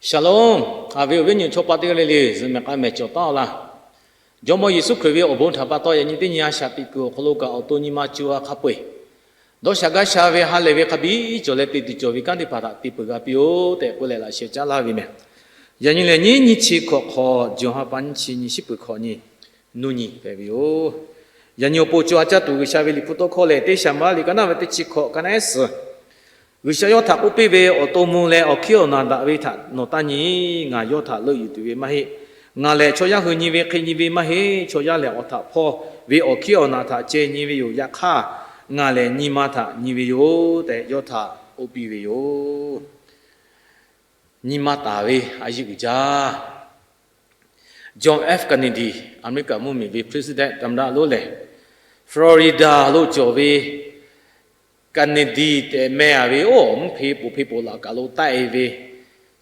Shalom. Haꞈ ve awˬ viˉ awˬ nyi chaw pa teˇ g'aˇ le le, zuhꞈ mehˍ k'a mehˍ cawˬ taˉ laˇ. Jawˇmawˇ Yeˍsuˆ Hkriꞈ ve awˬ bon htaꞈ pa taw, yaꞈ nyi teˇ nyi a shaꞈ teꞈ kuiˬ awˬ hk'aw lo kaꞈ awˬ to nyi ma co ha hk'a peu-eˬ, dawˇ sha gaˇ sha ve ha lehˬ ve hk'a biˇ cawˬ leh te tuˬ cawˬ ve kanˉ teˇ hpaˍ htaꞈ te peuˬ g'a piˇ-oˬ tehꞈ k'oˆ leh laꞈ sheh caˉ laˇ ve mehˍ. Yaꞈ nyi lehˬ, nyiˇ nyiˇ chi hkawꞈ hk'awꞈ, jawˬ ha pa nyiˇ chi nyi, shiˉ peuˬ hkawꞈ nyi, nuˇ nyi hpehꞈ ve yoˬ. Yaꞈ nyi awˬ pon co ha caˇ tuˬ G'uiˬsha ve Liꞈ hpu tawˇ hkawˇ lehˬ, Teˇ Saˍmo-eˍlaˆ liꞈ ka naˆ ve teˇ chi hkawꞈ ka naˆ ehˉ suhˍ, G'uiˬsha yawˇ htaꞈ k'oˆ piˇ ve, Awˬ to mvuh leh awˬ hkiˉ awˬ naˬ daꞈ ve htaꞈ nawˬ taˇ nyi. Ngaˬ yawˇ htaꞈ leuˆ yuˬ tuˬ ve maˇ heˆ. Ngaˬ lehˬ chaw yaˇ hui nyi ve hk'e nyi ve maˇ heˆ. Chaw yaˇ lehˬ awˬ htaꞈ hpawˇ ve awˬ hkiˉ awˬ naˬ htaꞈ ceh nyi ve yoˬ. Yaꞈ hk'aˇ, ngaˬ lehˬ nyi ma htaꞈ nyi ve yoˬ tehꞈ yawˇ htaꞈ k'oˆ piˇ ve yoˬ. Nyi ma taˍ ve a yeˇ uiˍ jaˇ. John F Kennedy, America mvuhˇmiˬ ve president သမ္မတ lonˉ lehˬ, Florida lo cawˬ ve Kennedy tehꞈ meh a ve oˇ mvuhˇ hpe poˬ hpe poˬ laꞈ kaˬ lo taˆ e ve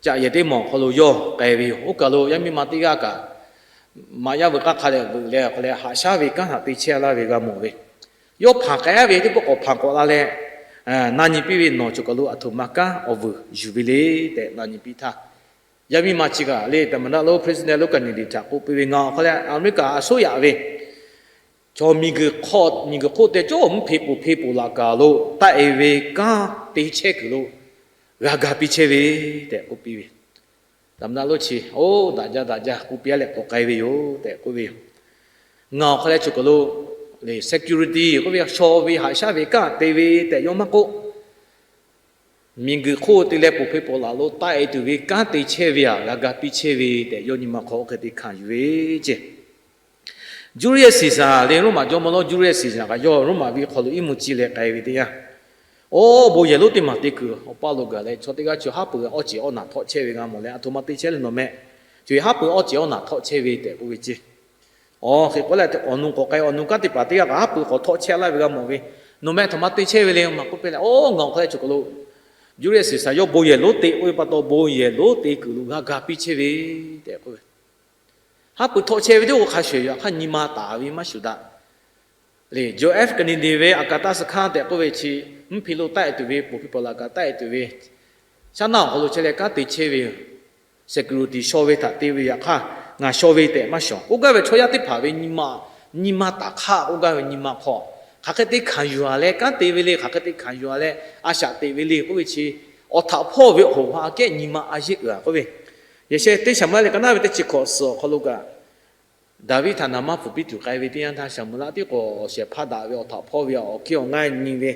caꞈ yehˬ teˇ mawˬ awˬ hk'aw lo yawˇ k'ai ve yoˬ. Oˇ kaˬ lo yaˇ miˇ ma teˇ g'aˇ kaꞈ maꞈ yaˇ veuꞈ k'aˇ hk'a leh veuꞈ leh awˬ hk'aw leh haꞈ shaˉ ve kanˉ htaꞈ te chehˇ laˇ ve g'a mawˬ ve. Yawˇ hpanˍ k'ai ve teˇ pawˆ k'awꞈ hpanˍ k'awꞈ la leh, na nyi piˇ ve, Nawˬ choˬ kaˬ lo aˬ htoꞈ ma kanˉ awˬ vuiˬ yuˬ ve le tehꞈ na nyi piˇ htaˇ, yaˇ miˇ ma chi kaꞈ le သမ္မတ lonˉ, president lonˉ Kennedy htaꞈ k'oˆ piˇ ve, Ngaˬ awˬ hk'aw leh America a soˉ yaꞈ ve chaw miˬguiˬ hk'oˆ, miˬguiˬ hk'oˆ te cawˇ mvuhˇ hpe poˬ hpe poˬ laꞈ kaˬ lo taˆ e ve kanˉ te chehˇ kuiˬ lo g'a ga piˇ chehˇ ve tehꞈ k'oˆ piˇ ve. သမ္မတ lonˉ chi, Oˇ, daꞈ jaˇ daꞈ jaˇ, k'oˆ piˇ-a leh k'awꞈ k'ai ve yoˬ tehꞈ k'oˆ ve yoˬ. Ngaˬ awˬ hk'aw leh choˬ kaˬ lo security k'oˆ ve, shaw ve haꞈ shaˉ ve kanˉ te ve tehꞈ yawˇ maˇ k'oˆ. Miˬguiˬ hk'oˆ te leh poˬ hpe poˬ laꞈ lo taˆ e tuˬ ve kanˉ te chehˇ ve aꞈ g'a ga piˇ chehˇ ve tehꞈ yawˇ nyi ma hk'aw oˇ hk'e te hkanˍ yuˬ ve ceˇ. Julius Caesar le, Roˉmaꞈ jawˇmawˇ lonˉ Julius Caesar kaꞈ yawˇ Roˉmaꞈ ve hk'aw lo iˉ mvuhˇ ciˇ leh k'ai ve teˇ yanˇ, oˇ bon yehˬ lonˉ teˇ maˬ te kuiˬ awˬ paˇ lo gaˬ leh chaw teˇ g'aˇ chi haˉ pui awˇ ceˬ awˇ naˬ htawˆ chehˇ ve g'a mawˬ leh, Aˬ htoꞈ ma te chehˇ le nawˬ meh, co-e haˉ pui awˇ ceˬ awˇ naˬ htawˆ chehˇ ve tehꞈ k'oˆ ve ceˇ. Awˬ hk'e k'oˆ leh, awˬ nu k'awꞈ k'ai awˬ nu kanˉ teˇ hpaˍ teˇ g'aˇ kaꞈ haˉ pui k'awꞈ htawˆ chehˇ laˇ ve g'a mawˬ ve, Nawˬ meh aˬ htoꞈ ma te chehˇ ve le maˬ k'oˆ piˇ leh, Oˇ, ngaˬ awˬ hk'aw leh choˬ kaˬ lo Julius Caesar yawˇ bon yehˬ lonˉ te k'oˆ ve pa taw, bon yehˬ lonˉ te kuiˬ lo g'a ga piˇ chehˇ ve tehꞈ k'oˆ ve. Haˉ pui htawˆ chehˇ ve teˇ g'aˇ hk'a shuˍ yoˬ. Yaꞈ hk'aˇ nyi ma taˍ ve maˇ shuˍ daꞈ le. John F Kennedy ve อากาศสถาน tehꞈ k'oˆ ve chi, mvuhˇ hpe lo taˆ e tuˬ ve, poˬ hpe poˬ laꞈ kaˬ taˆ e tuˬ ve, shaˉ naˆ awˬ hk'aw lo chehˇ leh kanˉ te chehˇ ve yoˬ. Security shaw ve htaꞈ te ve yaꞈ hk'aˇ, ngaˬ shaw ve tehꞈ maˇ shawˍ. K'oˆ gaˇ ve chaw yaˇ teˇ hpaˍ ve nyi ma, nyi ma taˍ hk'aˇ k'oˆ gaˇ ve nyi ma hk'aw, hk'aˬ hk'e te hkanˍ yuˬ-a leh kanˉ te ve le, hk'aˬ hk'e te hkanˍ yuˬ-a leh a shaꞈ teꞈ ve le k'oˆ ve chi, awˬ htaꞈ hpawˇ ve awˬ hoꞈ ha kehˉ nyi ma a yeˇ uiˍ-a k'oˆ ve. Yaꞈ sheh Teˇ Saˍmo-eˍlaˆ liꞈ ka naˆ ve teˇ chi hkawꞈ suhˍ awˬ hk'aw lo kaꞈ, Daˍviˆ htaꞈ naˍ maˇ pfuhˍ piˇ tuˬ k'ai ve teˇ yanˇ htaˇ, Saˍmo-eˍlaˆ tiˉ k'o awˬ shehˍ hpaˇ daꞈ ve awˬ htaꞈ hpawˇ ve awˬ hkiˇ awˬ ngaˇ nyi ve,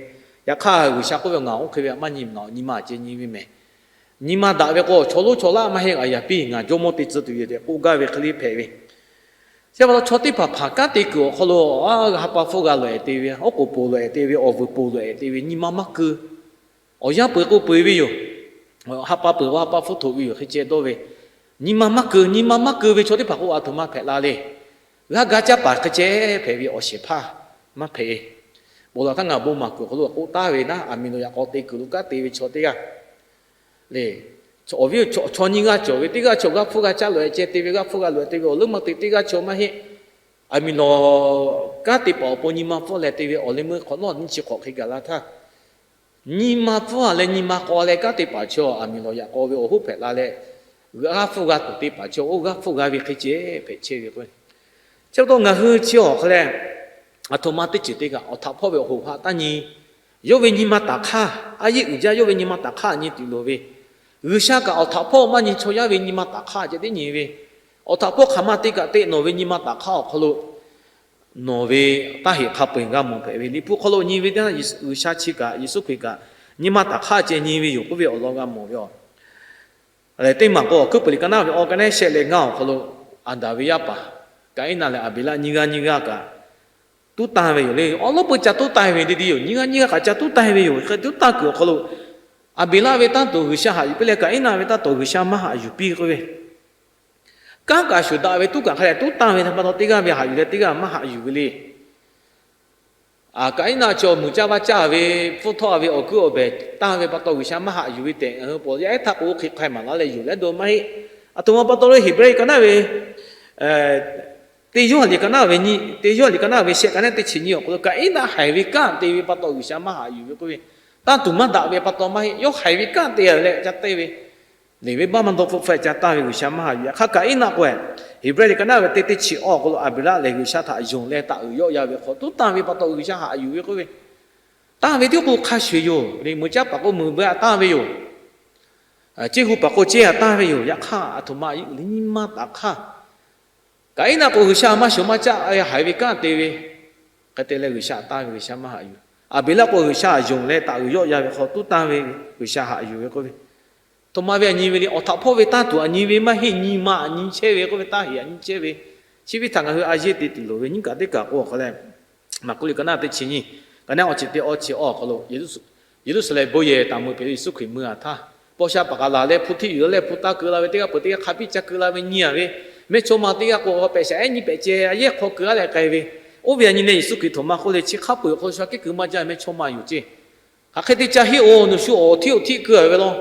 yaꞈ hk'aˇ G'uiˬsha k'oˆ ve, Ngaˬ oˇ hk'e ve maˇ nyi mvuhˬ, nyi ma ceˬ nyi ve mehˍ. Nyi ma daꞈ ve k'o, chaw lonˉ chaw laˇ maˇ heˆ, a yaˍ piˇ ngaˬ jawˇmawˇ te tcuh tuˬ yoˬ tehꞈ k'oˆ gaˇ ve hk'e le hpehꞈ ve. Chi pa taw chaw teˇ hpaˍ hpaˍ kanˉ te kuiˬ awˬ hk'aw lo, ha pa hpfuhˇ g'a loꞈ-e te ve, oˉ k'oˍ poˬ loꞈ-e te ve, awˬ vuiˬ poˬ loꞈ-e te ve, nyi ma maˇ keu. Awˬ yanˇ peu-eˬ k'o peu-eˬ ve yoˬ. Ha pa peuˬ k'o ha pa hpfuhˇ htoꞈ ve yoˬ hk'e ceh dawˇ ve, nyi ma maˇ keu. Nyi ma maˇ keu ve chaw teˇ hpaˍ k'o aˬ htoꞈ ma hpehꞈ la le. G'aˇ ga caˇ paˍ hk'e ceh hpehꞈ ve, awˬ shehˍ hpaˇ maˇ hpehꞈ. Bon lawˬ htaˇ ngaˬ bon maˍ kuiˬ awˬ hk'aw lo k'oˆ taˍ ve naˉ, aˬ miˍ lawˬ yaꞈ k'aw te kuiˬ lo kanˉ te ve chaw teˇ g'aˇ le, awˬ viˉ chaw nyiˇ g'aˇ cawˬ ve teˇ g'aˇ chaw g'aˇ hpfuhˇ g'a caˇ loꞈ-e ceh te ve, g'aˇ hpfuhˇ g'a loꞈ-e te ve, awˬ leuˉ maˇ te teˇ g'aˇ chaw maˇ heˆ. Aˬ miˍ lawˬ kanˉ te paˍ awˬ pon nyi ma hpfuhˇ leh te ve awˬ leh meuˇ hk'awꞈ nawˉ nyiˇ chi hk'awꞈ hk'e gaˬ la htaˇ, nyi ma hpfuhˇ-a leh nyi ma k'aw leh kanˉ te paˍ chaw aˬ miˍ lawˬ yaꞈ k'aw ve awˬ hoˉ hpehꞈ la leh, g'aˇ hpfuhˇ g'a tuˬ te paˍ chaw oˇ g'aˇ hpfuhˇ g'a ve hk'e ceh hpehꞈ chehˇ ve k'o, chi pa taw ngaˬ hui chi awˬ hk'aw leh aˬ htoꞈ ma teˇ ceuˬ te kaꞈ awˬ htaꞈ hpawˇ ve awˬ hoꞈ haꞈ taˇ nyi. Yawˇ ve nyi ma taˍ hk'aˇ, a yeˇ uiˍ jaˇ yawˇ ve nyi ma taˍ hk'aˇ nyi tuˬ loˍ ve, G'uiˬsha kaꞈ awˬ htaꞈ hpawˇ maˇ nyi, chaw yaˇ ve nyi ma taˍ hk'aˇ ceh tiˉ nyi ve, awˬ htaꞈ hpawˇ hk'aˬ ma te kaꞈ te nawˬ ve nyi ma taˍ hk'aˇ awˬ hk'aw lo nawˬ ve taˇ heꞈ hk'a peu-eˬ g'a mawˬ hpehꞈ ve. Liꞈ hpu hk'aw lo nyi ve teˇ yanˇ, G'uiˬsha chi kaꞈ Yeˍsuˆ Hkriꞈ kaꞈ nyi ma taˍ hk'aˇ ceh nyi ve yoˬ k'oˆ ve awˬ lawn g'a mawˬ ve yoˬ. Lehˬ, teˇ maˬ k'o awˬ hkuiˉ peuˬ liꞈ ka naˆ ve awˬ ka naˆ shehˆ leh ngaˇ awˬ hk'aw lo, Aˍdanˍ ve yaˇ paˍ Kaˍiˉnaˆ leh Aˍbeˍlaˆ nyiˇ g'aˇ nyiˇ g'aˇ kaꞈ tuˉ tanˇ ve yoˬ le. Awˉ lawˉ peu ca tuˉ tanˇ ve teˇ deˇ yoˬ. Nyiˇ g'aˇ nyiˇ g'aˇ kaꞈ ca tuˉ tanˇ ve yoˬ. Hk'e tuˉ tanˇ kuiˬ awˬ hk'aw lo, Aˍbeˍlaˆ ve tanˇ tuˬ G'uiˬsha haꞈ yuˬ piˇ leh Kaˍiˉnaˆ ve tanˇ tuˬ G'uiˬsha maˇ haꞈ yuˬ piˇ k'oˆ ve, kanˉ kaꞈ shuˍ daꞈ ve tuˉ kaꞈ hk'a leh tuˉ tanˇ ve htaꞈ pa taw teˇ g'aˇ ve haꞈ yuˬ leh teˇ g'aˇ maˇ haꞈ yuˬ ve le. Kaˍiˉnaˆ chaw muiˬ caˇ vaˇ caˇ ve, hpfuhˇ htawˇ ve awˬ kuiˉ awˬ behˬ tanˇ ve pa taw G'uiˬsha maˇ haꞈ yuˬ ve tehꞈ ngaˬ hui paw yaˇ ehˉ htaˇ k'o hk'e hk'ai maˍ laˇ leh yuˬ leh dawˇ maˇ heˆ. Aˬ htoꞈ ma pa taw le, Heˍbrehˇ ka naˆ ve teˇ Yoˇhanˬ liꞈ ka naˆ ve nyi, teˇ Yoˇhanˬ liꞈ ka naˆ ve shehˆ ka naˆ teˇ chi nyi awˬ hk'aw lo Kaˍiˉnaˆ haiˬ ve kanˉ te ve pa taw G'uiˬsha maˇ haꞈ yuˬ ve k'oˆ ve, tanˇ tuˬ maˇ daꞈ ve pa taw maˇ heˆ. Yawˇ haiˬ ve kanˉ te leh ca te ve, Liꞈ venˇbaˆ maˇ dawˇ hpfuhˆ hpfuhˆ ca tanˇ ve G'uiˬsha maˇ haꞈ yuˬ. Yaꞈ hk'aˇ, Kaˍiˉnaˆ k'o, Heˍbrehˇ liꞈ ka naˉ ve teˇ teˇ chi awˬ hk'aw lo Aˍbeˍlaˆ lehˬ G'uiˬsha htaꞈ yonˍ leh taˍ uiˍ yawˆ yan ve hk'aw tuˉ tanˇ ve pa taw G'uiˬsha haꞈ yuˬ ve k'oˆ ve, tanˇ ve tiˉ k'o hk'a shuˍ yoˬ. Liꞈ meuꞈ caˉ paˍ k'o meuꞈ beuꞈ a tanˇ ve yoˬ. Ceˇ hu paˍ k'o ceˇ a tanˇ ve yoˬ. Yaꞈ hk'aˇ, aˬ htoꞈ ma a yeˇ uiˍ le nyi ma taˍ hk'aˇ, Kaˍiˉnaˆ k'o G'uiˬsha maˇ shoˍ maˇ caˆ haiˬ ve kanˉ te ve, hk'e te leh G'uiˬsha tanˇ ve G'uiˬsha maˇ haꞈ yuˬ. Aˍbeˍlaˆ k'o G'uiˬsha yonˍ leh taˍ uiˍ yawˆ yan ve hk'aw tuˉ tanˇ ve G'uiˬsha haꞈ yuˬ ve k'oˆ ve, aˬ htoꞈ ma ve a nyi ve le. Awˬ htaꞈ hpawˇ ve tanˇ tuˬ a nyi ve maˇ heˆ, nyi ma a nyi chehˇ ve k'oˆ ve, tanˇ heˍ a nyi chehˇ ve. Chi ve htaꞈ ngaˬ hui a yeˇ te tuˬ loˍ ve nyiˇ kaꞈ teˇ kaꞈ k'o awˬ hk'aw leh, Maˍkuˆ liꞈ ka naˉ teˇ chi nyiˇ, ka naˉ awˬ chi teˇ awˬ chi awˬ hk'aw lo, Yeˍruˆsaˍlehnˍ bon yehˬ taˍ meuꞈ hpehꞈ ve Yeˍsuˆ Hkriꞈ mui a htaˇ, paw sha paˍ kaꞈ laˬ leh hpu htiˇ yuˬ leh hpu taˇ keu la ve teˇ g'aˇ peuˬ teˇ g'aˇ hk'a piˇ ca keu la ve nyi a ve, mehˇchawˇma teˇ g'aˇ k'o hk'a pehꞈ shaˍ ehˉ nyiˇ pehꞈ ceh a yehˇ hk'aw keu a leh k'ai ve. Oˇ ve a nyi leh Yeˍsuˆ Hkriꞈ htoꞈ ma k'oˆ le, chi hk'a peu-eˬ awˬ hk'aw lo shu a kehˉ keu maˇ jaˇ mehˇchawˇma yoˬ ceˇ. Hk'aˬ hk'e te ca hiˆ-oˬ, nawˬ shu awˬ htiˇ awˬ htiˇ keu a ve law.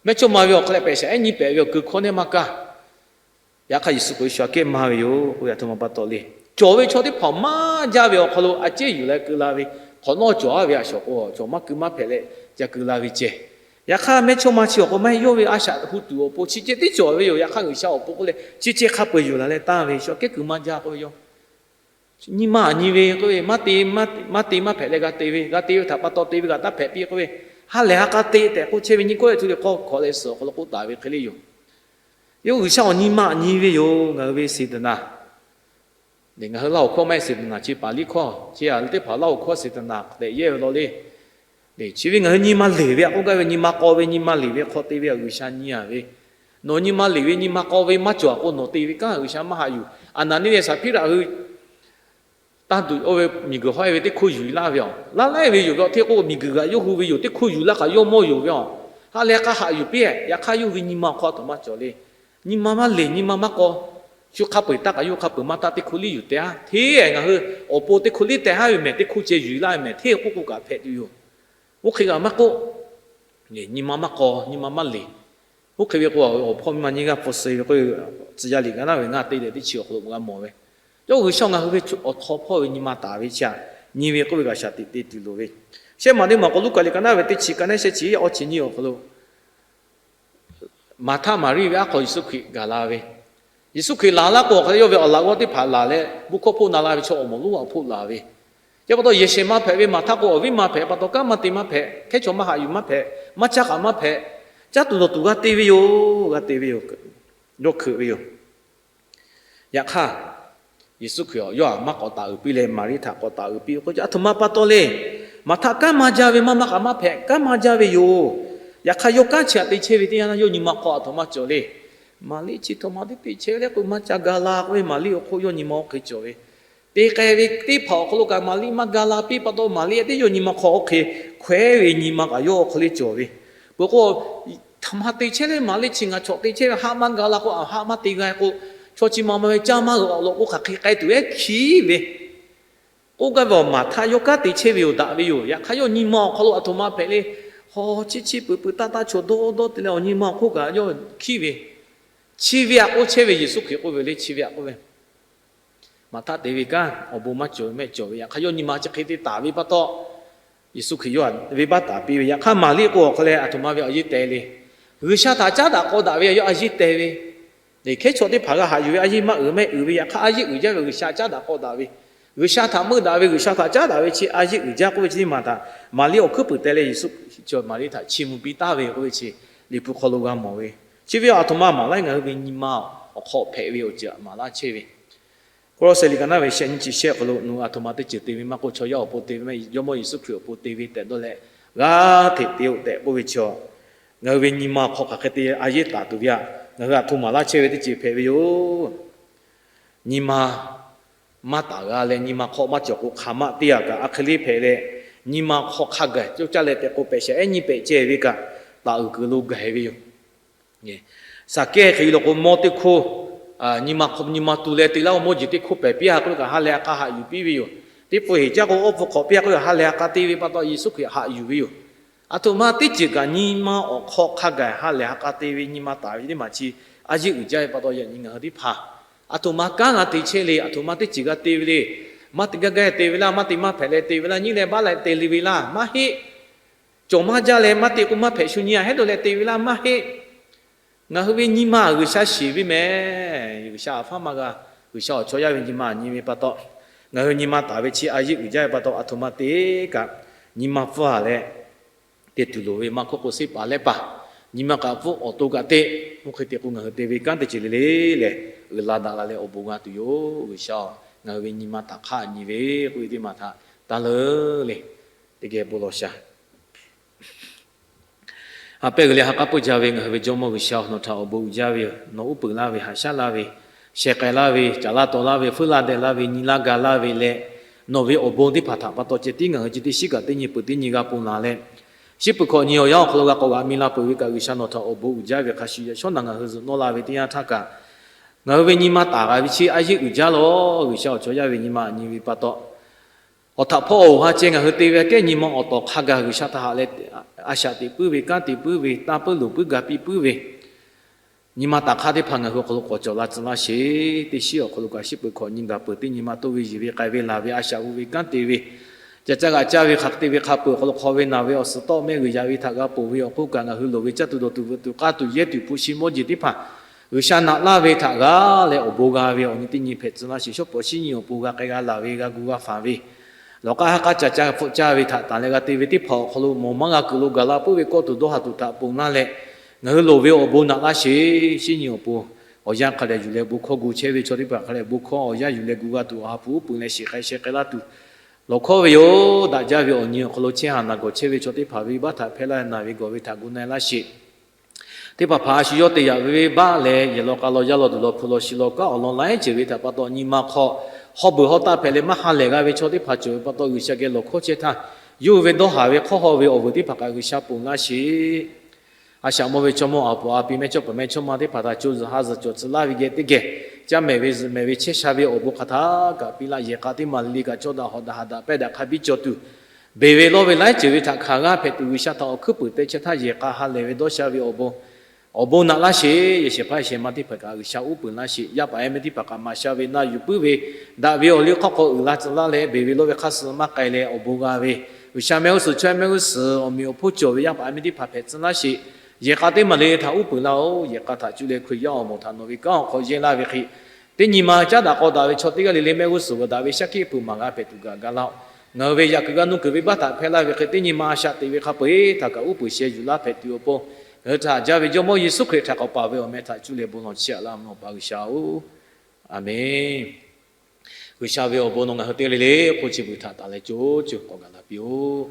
Mehˇchawˇma ve awˬ hk'aw leh pehꞈ shaˍ ehˉ nyiˇ pehꞈ ve awˬ keu hkawˇ nehˇ maˇ kaˇ. Yaꞈ hk'aˇ Yeˍsuˆ k'o shu a kehˉ maˇ ve yoˬ k'oˆ ve, aˬ htoꞈ ma pa taw le. Cawˬ ve chaw teˇ hpaˍ maˇ jaˇ ve awˬ hk'aw lo a ceˇ yuˬ leh keu la ve, hk'awꞈ nawˉ cawˬ a ve a shawˍ k'o cawˬ maˇ keu maˇ hpehꞈ leh ca keu la ve ceh. Yaꞈ hk'aˇ mehˇchawˇma chi awˬ k'o maˇ heˆ, yawˇ ve a shaꞈ hu tuˬ awˬ pon chi ceh teˇ cawˬ ve yoˬ. Yaꞈ hk'aˇ G'uiˬsha awˬ pon k'oˆ leh chi ceh hk'a peu-eˬ yuˬ laˬ leh tanˇ ve, shu a kehˉ keu maˇ jaˇ k'oˆ ve yoˬ. Nyi ma a nyi ve k'oˆ ve, maˇ te maˇ te maˇ hpehꞈ leh g'a te ve, g'a te ve htaꞈ pa taw te ve kaꞈ taˇ hpehꞈ piˇ k'oˆ ve, ha lehˬ ha k'a te tehꞈ k'oˆ chehˇ ve nyi kawˆ e htu le k'awˇ hkawꞈ leh suhˍ awˬ hk'aw lo k'oˆ taˍ ve hk'e le yoˬ. Yawˇ G'uiˬsha awˬ nyi ma a nyi ve yoˬ. Ngaˬ hui ve Seˍtaˍnaˍ, ngaˬ hui Laˇ huˍ hkawˇ maˇ heˆ, Seˍtaˍnaˍ chi paˍ liˇ hkawˇ chi a le teˇ hpaˍ Laˇ huˍ hkawˇ Seˍtaˍnaˍ tehꞈ yehˇ ve law le. Chi ve ngaˬ hui nyi ma leˬ ve a k'oˆ gaˇ ve, nyi ma k'aw ve nyi ma leˬ ve hk'aw te ve a G'uiˬsha nyi a ve, nawˬ nyi ma leˬ ve nyi ma k'aw ve maˇ cawˬ a k'o nawˬ te ve kanˉ G'uiˬsha maˇ haꞈ yuˬ. Aˍnaˍniˆ leh Saˍhpiˉraꞈ hui tanˇ tuˬ oˇ ve miˬguiˬ hawˉ e ve teˇ hkoˇ yuˬ laˇ ve a, laˇ laiˉ ve yoˬ ve awˬ hteˇ k'o miˬguiˬ g'aꞈ yawˇ hui ve yoˬ, teˇ hkoˇ yuˬ laˇ kaꞈ yawˇ mawˇ yoˬ ve a. Ha lehˬ k'a haꞈ yuˬ piˇ, yaꞈ hk'aˇ yawˇ hui ve nyi ma awˬ hk'aw a htoꞈ ma cawˬ le. Nyi ma maˇ leˬ, nyi ma maˇ k'aw. Shu hk'a peu-eˬ taˇ kaꞈ yawˇ hk'a peu-eˬ maˇ taˇ, teˇ hkoˇ liˇ yuˬ teh haˉ hteˇ, ngaˬ hui awˬ pon teˇ hkoˇ liˇ teh haˉ ve mehˬ, teˇ hkoˇ ceh yuˬ laˇ ve mehˬ hteˇ k'oˆ k'oˆ kaꞈ hpehꞈ tuˬ yoˬ. Oˇ hk'e g'a maˇ k'oˆ, nyi ma maˇ k'aw, nyi ma maˇ leˬ. Oˇ hk'e ve k'o, awˬ hpawˇ miˇ ma nyiˇ g'aˇ hpu suh ve k'o, tcuh yaˇ liꞈ g'a naˉ ve ngaˇ te leh teˇ chi awˬ hk'aw lo g'a mawˬ ve, yawˇ G'uiˬsha ngaˬ hui ve awˬ hk'aw hpawˇ ve nyi ma taˍ ve chi htaꞈ nyi ve k'oˆ ve g'a shaˍ tiꞈ te tuˬ loˍ ve. Shehˆ maˬ teˇ maˬ k'o Luˉkaꞈ liꞈ ka naˉ ve teˇ chi ka naˉ shehˆ chi awˇ chi nyiˇ awˬ hk'aw lo Maˍhtaˆ Maˍriˆ ve aˉ hk'aw Yeˍsuˆ Hkriꞈ gaˬ la ve. Yeˍsuˆ Hkriꞈ laˬ laˇ k'o, hk'a yawˇ ve awˬ laꞈ g'awˇ teˇ hpaˍ laˬ leh, bon hkawˇ hpoˆ na la ve chaw awˬ moˍ lonˉ awˬ hpoˆ laˬ ve. Chi pa taw yehˬ shehˍ ma hpehꞈ ve Maˍhtaˆ k'o, awˬ viˉ maˇ hpehꞈ pa taw, kanˉ maˇ te maˇ hpehꞈ, hkehˉ chaw maˇ haꞈ yuˬ maˇ hpehꞈ, maˇ caˇ k'aꞈ maˇ hpehꞈ, caˇ tuˬ dawˬ tuˬ g'a te ve yoˬ, g'a te ve yoˬ. Yawˇ hkeuꞈ ve yoˬ. Yaꞈ hk'aˇ, Yeˍsuˆ Hkriꞈ yawˇ htaꞈ maˇ k'awꞈ taˍ uiˍ piˇ leh Maˍriˆ htaꞈ k'awꞈ taˍ uiˍ piˇ k'o, aˬ htoꞈ ma pa taw le. Maˍhtaˆ kanˉ maˇ jaˇ ve maˇ maˇ k'aꞈ maˇ hpehꞈ, kanˉ maˇ jaˇ ve yoˬ. Yaꞈ hk'aˇ yawˇ kanˉ chi htaꞈ te chehˇ ve teˇ yanˇ yawˇ nyi ma hk'aw aˬ htoꞈ ma cawˬ le. Maˍriˆ chi htoꞈ ma teˇ te chehˇ leh k'o maˇ ca ga la k'oˆ ve Maˍriˆ awˬ hk'oˆ yawˇ nyi ma oˇ hk'e cawˬ ve. Te k'ai ve teˇ hpaˍ awˬ hk'aw lo kaꞈ Maˍriˆ maˇ ga la piˇ pa taw, Maˍriˆ teˇ yawˇ nyi ma hk'aw oˇ hk'e hkawehˉ ve nyi ma kaꞈ yawˇ awˬ hk'aw lo cawˬ ve. Peuˬ k'o, htoꞈ ma te chehˇ le Maˍriˆ chi ngaˬ chaw te chehˇ ve haˆ maˇ ga la k'o, haˆ maˇ te g'a k'o, chaw chi ma ma ve caˇ maˇ g'a awˬ lawn k'o, hk'aˬ hk'e k'ai tuˬ ehˉ hkiˉ ve. K'oˆ gaˇ ve awˬ, Maˍhtaˆ yawˇ kanˉ te chehˇ ve yoˬ, daꞈ ve yoˬ. Yaꞈ hk'aˇ yawˇ nyi ma awˬ hk'aw lo aˬ htoꞈ ma hpehꞈ le. Haw, chiˇ chiˇ peuˬ peuˬ taˇ taˇ chaw dawˇ dawˇ te leh awˬ nyi ma awˬ hk'oˆ kaꞈ yawˇ hkiˉ ve. Chi ve htaꞈ k'oˆ chehˇ ve Yeˍsuˆ Hkriꞈ k'oˆ ve le, chi ve htaꞈ k'oˆ ve Maˍhtaˆ te ve kanˉ awˬ bon maˇ cawˬ ve mehˆ cawˬ ve. Yaꞈ hk'aˇ yawˇ nyi ma chi hk'e te taˍ ve pa taw, Yeˍsuˆ Hkriꞈ yawˇ htaꞈ venˇbaˆ taˍ piˇ ve. Yaꞈ hk'aˇ Maˍriˆ k'o awˬ hk'aw leh aˬ htoꞈ ma ve a yeˇ teh le. G'uiˬsha htaꞈ caˉ daꞈ k'aw daꞈ ve yawˇ a yeˇ teh ve. Hkehˉ chaw teˇ hpaˍ g'a haꞈ yuˬ ve a yeˇ maˇ uiˍ mehˆ uiˍ ve, yaꞈ hk'aˇ a yeˇ uiˍ jaˇ ve G'uiˬsha caˉ daꞈ k'aw daꞈ ve, G'uiˬsha htaꞈ meuˇ daꞈ ve, G'uiˬsha htaꞈ caˉ daꞈ ve chi a yeˇ uiˍ jaˇ k'oˆ ve chi teˇ maˬ htaꞈ Maˍriˆ awˬ hkuiˉ puiˍ teh leh Yeˍsuˆ Hkriꞈ chaw Maˍriˆ htaꞈ chiˇ mvuh piˇ taˍ ve k'oˆ ve chi Liꞈ hpu hk'aw lo g'a mawˬ ve. Chi ve aˬ htoꞈ ma maˍ laˇ, ngaˬ hui ve nyi ma awˬ hk'aw hpehꞈ ve awˬ ceuˬ maˍ laˇ chehˇ ve. Kawˇlawˇsehꞈ liꞈ ka naˉ ve shehˆ nyiˇ chi shehˆ awˬ hk'aw lo nawˬ aˬ htoꞈ ma teˇ ceuˬ te ve maˇ k'oˆ, chaw yaˇ awˬ pon te ve maˇ heˆ, Jawˇmawˇ Yeˍsuˆ Hkriꞈ awˬ pon te ve tehꞈ dawˇ leh, g'aˇ hteꞈ te-oˆ tehꞈ k'oˆ ve chaw, ngaˬ hui ve nyi ma awˬ hk'aw hk'aˬ hk'e te a yeˇ taˍ tuˬ ve htaꞈ ngaˬ hui aˬ htoꞈ maˍ laˇ chehˇ ve teˇ ceuˬ hpehꞈ ve yoˬ. Nyi ma maˇ taˍ g'a leh nyi ma hk'aw maˇ cawˬ k'o, hk'aˬ ma teˇ g'aˇ kaꞈ a hk'e le hpehꞈ leh, nyi ma hk'aw hk'a gaˬ cawˇ caˇ leh tehꞈ k'o, pehꞈ shehˍ ehˉ nyiˇ pehꞈ ceh ve kaꞈ, taˍ uiˍ kuiˬ lo gaˬ ve yoˬ. Saˍkehˇ hk'e lo k'o, mawˇ teˇ hkoˇ, nyi ma hk'aw nyi ma tu leh te laˇ k'o, mawˇ jeˬ teˇ hkoˇ pehˬ piˇ a k'oˆ ve kaꞈ, ha lehˬ a k'a haꞈ yuˬ piˇ ve yoˬ. Teˇ pfuhˍ heˍ caˇ k'o, awˇ pfuhˍ hk'awꞈ piˇ a k'oˆ ve kaꞈ, ha lehˬ a k'a te ve pa taw Yeˍsuˆ Hkriꞈ haꞈ yuˬ ve yoˬ. Aˬ htoꞈ ma teˇ ceuˬ kaꞈ nyi ma awˬ hk'aw hk'a gaˬ ha lehˬ ha k'a te ve nyi ma taˍ ve teˇ maˬ chi a yeˇ uiˍ jaˇ ve pa taw, yaꞈ nyi ngaˬ hui teˇ hpaˍ aˬ htoꞈ ma kanˉ g'a te chehˇ le, aˬ htoꞈ ma teˇ ceuˬ g'a te ve le. Maˇ te gaˇ gaˇ te ve laˇ, maˇ te maˇ hpehꞈ leh te ve laˇ, nyiˇ leh baˆ leh te le ve laˇ maˇ heˆ. Cawˬ maˇ jaˇ leh maˇ te k'o maˇ hpehꞈ shu nyi a hehˉ dawˬ leh te ve laˇ maˇ heˆ. Ngaˬ hui ve nyi ma G'uiˬsha shiˍ ve mehˍ. G'uiˬsha aˬ hpaˇ maˇ g'a. G'uiˬsha awˬ chawˇ yaˇ ve nyi ma nyi ve pa taw, ngaˬ hui nyi ma taˍ ve chi a yeˆ uiˍ jaˇ ve pa taw, aˬ htoꞈ ma te kaꞈ nyi ma pfuhˇ a leh te tuˬ loˍ ve maˇ hk'oˆ k'o, seˉ paˍ lehˉ paˍ nyi ma kaꞈ pfuhˇ, awˬ to kaꞈ te. Oˇ hk'e te k'o, ngaˬ hui te ve kanˉ teˇ ceuˬ le le lehˬ, uiˍ la daꞈ la leh awˬ bon g'a tuˬ yoˬ. G'uiˬsha-oˬ, ngaˬ hui ve nyi ma taˍ hk'aˇ nyi ve k'oˆ ve teˇ maˬ htaꞈ taˇ leuˉ le. Teˇ geh bon lawˬ shaˍ. Ha pehˇ g'uiˬ leh ha k'aˉ peuˇ jaˇ ve ngaˬ hui ve Jawˇmawˇ G'uiˬsha-oˬ, nawˬ htaꞈ awˬ bon uiˍ jaˇ ve yoˬ. Nawˬ uˉ peunˍ laˇ ve, haꞈ shaˉ laˇ ve, sheh k'ai laˇ ve, caˍ laˇ taw laˇ ve, feuˉ laˇ deh laˇ ve, nyi laˇ ga laˇ ve leh, nawˬ ve awˬ bon teˇ hpaˍ htaꞈ pa taw ceh tiˉ ngaˬ hui ceh tiˉ shiˉ kaꞈ teˇ nyi peuˬ teˇ nyi g'a ponˬ laˬ leh, shiˉ peuˬ hkawꞈ nyi awˬ yanˇ awˬ hk'aw lo g'a k'awꞈ g'aꞈ mi la peuˬ ve kaꞈ, G'uiˬsha nawˬ htaꞈ awˬ bon uiˍ jaˇ ve hk'a shuˍ, yaꞈ shawˉ naˬ ngaˬ hui zuhꞈ nawˇ la ve teˇ yanˇ htaˇ kaꞈ, ngaˬ hui ve nyi ma taˍ g'a ve chi a yeˆ uiˍ jaˇ lawˬ. G'uiˬsha awˬ chawˇ yaˇ ve nyi ma nyi ve pa taw, awˬ htaꞈ hpawˇ awˬ ha ceh ngaˬ hui te ve aꞈ kehˉ nyi ma awˬ tawˍ hk'a gaˬ G'uiˬsha htaꞈ haꞈ leh, a shaꞈ teꞈ puiˉ ve, kanˉ te puiˉ ve, tanˇ puiˉ loˍ puiˉ ga piˇ puiˉ ve, nyi ma taˍ hk'aˇ teˇ hpaˍ ngaˬ hui awˬ hk'aw lo k'awꞈ cawˬ la tcuh laˇ sheˍ. Teˇ shiˉ awˬ hk'aw lo kaꞈ shiˉ peuˬ hkawꞈ nyi gaˬ peuˬ teˇ nyi ma toˇ ve, yiˬ ve k'ai ve, laˬ ve, a shaꞈ g'oˇ ve, kanˉ te ve, ca caˇ g'aꞈ caˇ ve, hk'aˬ hk'e te ve hk'a peuˬ awˬ hk'aw lo hk'aw ve naˬ ve awˬ suhˍ tawˆ mehˆ g'uiˬ yaꞈ ve htaꞈ g'a ponˬ ve awˬ hk'oˆ kaꞈ, ngaˬ hui loˍ ve caˇ tuˬ dawˬ tuˬ veuꞈ tuˬ k'aˇ tuˬ yehˇ tuˬ hpu shi mawˇ jeˬ teˇ hpaˍ G'uiˬsha naꞈ laˇ ve htaꞈ g'a leh awˬ bon g'a ve awˬ nyi teˇ nyi hpehꞈ tcuh laˇ sheˍ. Shawˉ pawˍ shiˉ nyi awˬ pon g'a k'ai g'a laˬ ve, g'a gu g'a fanˬ ve, lawˬ k'aˇ haˉ k'aˇ ca caˇ hpfuhˆ caˇ ve htaꞈ tanˬ leh g'a te ve teˇ hpaˍ awˬ hk'aw lo mawˬ maˇ g'a kuiˬ lo gaˬ la puiˉ ve kawˇ tuˬ dawˇ haˍ tuˬ htaꞈ ponˬ laˇ leh, ngaˬ hui loˍ ve awˬ bon naꞈ laˇ sheˍ. Shiˉ nyi awˬ pon awˬ yanˇ hk'a lehˬ yuˬ leh bon hkawˇ gu chehˇ ve chaw teˇ hpaˍ hk'a lehˬ, bon hkawˇ awˬ yanˇ yuˬ leh gu g'a tuˬ awˬ ha hpu uˉ peunˍ leh shiˍ k'ai sheh k'ai laˇ tuˬ lawˬ hkawˇ ve yoˬ. Daꞈ jaˇ ve awˬ nyi awˬ hk'aw lo chehˇ haˍ naˬ gawˬ chehˇ ve chaw teˇ hpaˍ ve venˇbaˆ htaꞈ hpehˇ laˇ naˬ ve gawˬ ve htaꞈ gu na-e laˇ sheˍ. Teˇ hpaˍ hpaˍ a shu yawˇ te yaꞈ ve venˇbaˆ leh yehˬ law k'a law yaˇ law duˬ law hpu law shi law kanˉ awˬ lawn laiˉ ceuˬ ve htaꞈ pa taw nyi ma hk'aw hawˉ beuˬ hawˉ taˆ hpehꞈ leh maˇ ha lehˬ g'a ve chaw teˇ hpaˍ cawˬ ve pa taw, G'uiˬsha geh lawˬ hkawˇ chehˇ htaˇ, yawˇ hui ve dawˇ haˍ ve hk'awˇ haw ve awˬ vuiˬ teˇ hpaˍ kaꞈ G'uiˬsha ponˬ laˇ sheˍ. A shaꞈ mawˇ ve chaw mawˇ aˬ puˍ a pi mehˇchawˇpaˍ mehˇchawˇma teˇ hpaˍ htaꞈ co zuhˬ ha zuhˬ cawˬ tcuh laˇ ve geh teˇ geh, caˇ mehˍ ve zuhꞈ mehˍ ve chehˇ sha ve awˬ bon hk'aˬ htaˇ kaꞈ piˇ laˇ. Yehˬ k'a teˇ maˬ le le kaꞈ cawˇ daꞈ hawꞈ daꞈ haꞈ daꞈ pehˇ daꞈ hk'a biˇ cawˬ tuˬ, beˬ ve lawˇ ve laiˉ ceuˬ ve htaꞈ hkanˍ g'aˇ hpehꞈ tuˬ, G'uiˬsha htaꞈ awˬ hkuiˉ puiˍ te chehˇ htaˇ yehˬ k'a ha lehˬ ve dawˇ sha ve awˬ bon awˬ bon naꞈ laˇ sheˍ. Yehˬ shehˍ hpaˇ yehˬ shehˍ ma teˇ hpaˍ kaꞈ G'uiˬsha uˉ peunˍ laˇ sheˍ. Yaˇ paˍ yaˇ miˇ teˇ hpaˍ kaꞈ maˍ sha ve na yuˬ puiˉ ve, daꞈ ve awˬ liˇ hk'aw k'aw uiˍ la tcuh laˇ leh, beˬ ve lawˇ ve hk'aˇ suh maˇ k'ai leh awˬ bon g'a ve, G'uiˬsha mehˆ g'uˇ suhˍ chaweh mehˆ g'uˇ suhˍ awˬ meꞈ awˬ hponˇ cawˬ ve yaˇ paˍ yaˇ miˇ teˇ hpaˍ hpehꞈ tcuh laˇ sheˍ. Yehˬ k'a teˇ maˬ le le htaꞈ uˉ peunˍ laˇ-oˬ. Yehˬ k'a htaꞈ cuˇ leh Hkriꞈ yaˇ awˬ moˍ htaꞈ nawˬ ve kanˉ awˬ hk'aw yehˇ laˇ ve hk'e, teˇ nyi ma caˉ daꞈ k'aw daꞈ ve chaw teˇ g'aˇ le le mehˆ g'uˇ suhˍ g'uiˬ daꞈ ve shaˉ hkiˆ hpeuꞈ maˍ g'a hpehꞈ tuˬ gaˬ ga laˇ-oˆ. Ngaˬ hui ve yaꞈ kuiˬ g'a nuˇ kuiˬ venˇbaˆ htaꞈ hpehˇ laˇ ve hk'e, teˇ nyi ma a shaꞈ teꞈ ve hk'a peu-eˬ htaꞈ kaꞈ uˉ peunˍ sheh yuˬ laˇ hpehꞈ tuˬ awˬ pon, ngaˬ hui htaꞈ haꞈ jaˇ ve Jawˇmawˇ Yeˍsuˆ Hkriꞈ htaꞈ k'awꞈ paˍ ve awˬ meh htaꞈ cuˇ leh bon lawˬ chehˇ-a laˇ mvuh Awˬ pa G'uiˬsha-oˬ, Aˍmenˍ. G'uiˬsha ve awˬ bon nawˬ ngaˬ hui teˇ g'aˇ le le hk'oˆ chi beuꞈ htaꞈ taˍ leh co co k'awꞈ gaˬ la piˇ-oˆ.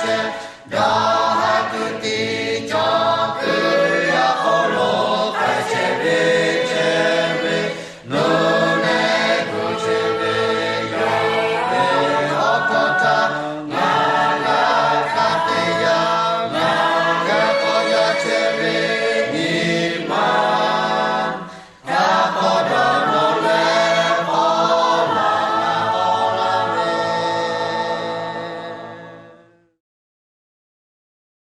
te ga